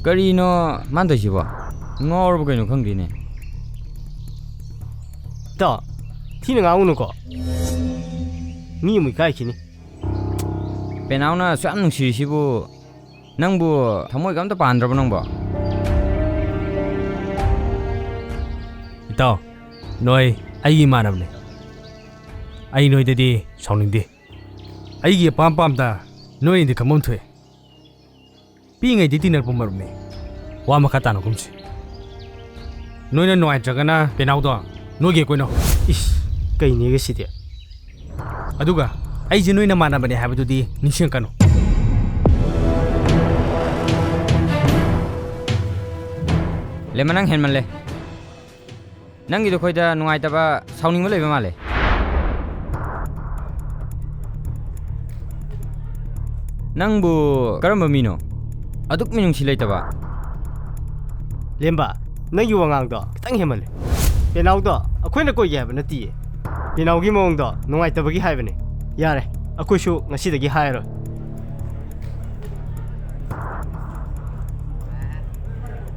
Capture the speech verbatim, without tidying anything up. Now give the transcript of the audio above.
ꯀꯔꯤꯅꯣ ꯃꯥꯅ ꯇꯧꯔꯤꯁꯤꯕꯣ? ꯉꯥꯎꯔꯕ ꯀꯩꯅꯣ ꯈꯪꯗꯦꯅꯦ꯫ ꯏꯇꯥꯎ, ꯊꯤꯅ ꯉꯥꯡꯉꯨꯅꯨꯀꯣ꯫ ꯃꯤ ꯑꯃꯨꯛ ꯏꯀꯥꯏꯈꯤꯅꯤ꯫ ꯄꯦꯅꯥꯎꯅ ꯑꯁꯨꯛ ꯌꯥꯝ ꯅꯨꯡꯁꯤꯔꯤꯁꯤꯕꯨ ꯅꯪꯕꯨ ꯊꯃꯣꯏꯒ ꯑꯝꯇ ꯄꯥꯟꯗ꯭ꯔꯕꯣ ꯅꯪꯕꯣ? ꯏꯇꯥꯎ, ꯅꯣꯏ ꯑꯩꯒꯤ ꯏꯃꯥꯟꯅꯕꯅꯦ꯫ ꯑꯩ ꯅꯣꯏꯗꯗꯤ ꯁꯥꯎꯅꯤꯡꯗꯦ꯫ ꯑꯩꯒꯤ ꯑꯄꯥꯝ ꯄꯥꯝꯗ ꯅꯣꯏꯅꯗꯤ ꯈꯪꯐꯝ ꯊꯣꯛꯑꯦ꯫ ꯄꯤꯛꯏꯉꯩꯗꯤ ꯇꯤꯟꯅꯔꯛꯄ ꯃꯔꯨꯞꯅꯤ꯫ ꯋꯥ ꯃꯈꯥ ꯇꯥꯅ ꯀꯨꯝꯁꯤ꯫ ꯅꯣꯏꯅ ꯅꯨꯡꯉꯥꯏꯇ꯭ꯔꯒꯅ ꯄꯦꯅꯥꯎꯗꯣ ꯅꯣꯏꯒꯤ ꯀꯣꯏꯅꯧ꯫ ꯏꯁ, ꯀꯩꯅꯦꯒ ꯁꯤꯗꯤ? ꯑꯗꯨꯒ ꯑꯩꯁꯦ ꯅꯣꯏ ꯅꯃꯥꯟꯅꯕꯅꯦ ꯍꯥꯏꯕꯗꯨꯗꯤ ꯅꯤꯡꯁꯤꯡꯉꯛꯀꯅꯨ꯫ ꯂꯦꯃ, ꯅꯪ ꯍꯦꯟꯃꯜꯂꯦ꯫ ꯅꯪꯒꯤꯗꯣ ꯑꯩꯈꯣꯏꯗ ꯅꯨꯡꯉꯥꯏꯇꯕ, ꯁꯥꯎꯅꯤꯡꯕ ꯂꯩꯕ ꯃꯥꯜꯂꯦ꯫ ꯅꯪꯕꯨ ꯀꯔꯝꯕ ꯃꯤꯅꯣ? ꯑꯗꯨꯛ ꯃꯤꯅꯨꯡꯁꯤ ꯂꯩꯇꯕ꯫ ꯂꯦꯝꯕ, ꯅꯪꯒꯤ ꯋꯥꯉꯥꯡꯗꯣ ꯈꯤꯇꯪ ꯍꯦꯟꯃꯜꯂꯦ꯫ ꯄꯦꯅꯥꯎꯗꯣ ꯑꯩꯈꯣꯏꯅ ꯀꯣꯏꯒꯦ ꯍꯥꯏꯕ ꯅꯠꯇꯤꯌꯦ꯫ ꯄꯦꯅꯥꯎꯒꯤ ꯃꯑꯣꯡꯗꯣ ꯅꯨꯡꯉꯥꯏꯇꯕꯒꯤ ꯍꯥꯏꯕꯅꯦ꯫ ꯌꯥꯔꯦ, ꯑꯩꯈꯣꯏꯁꯨ ꯉꯁꯤꯗꯒꯤ ꯍꯥꯏꯔꯔꯣꯏ꯫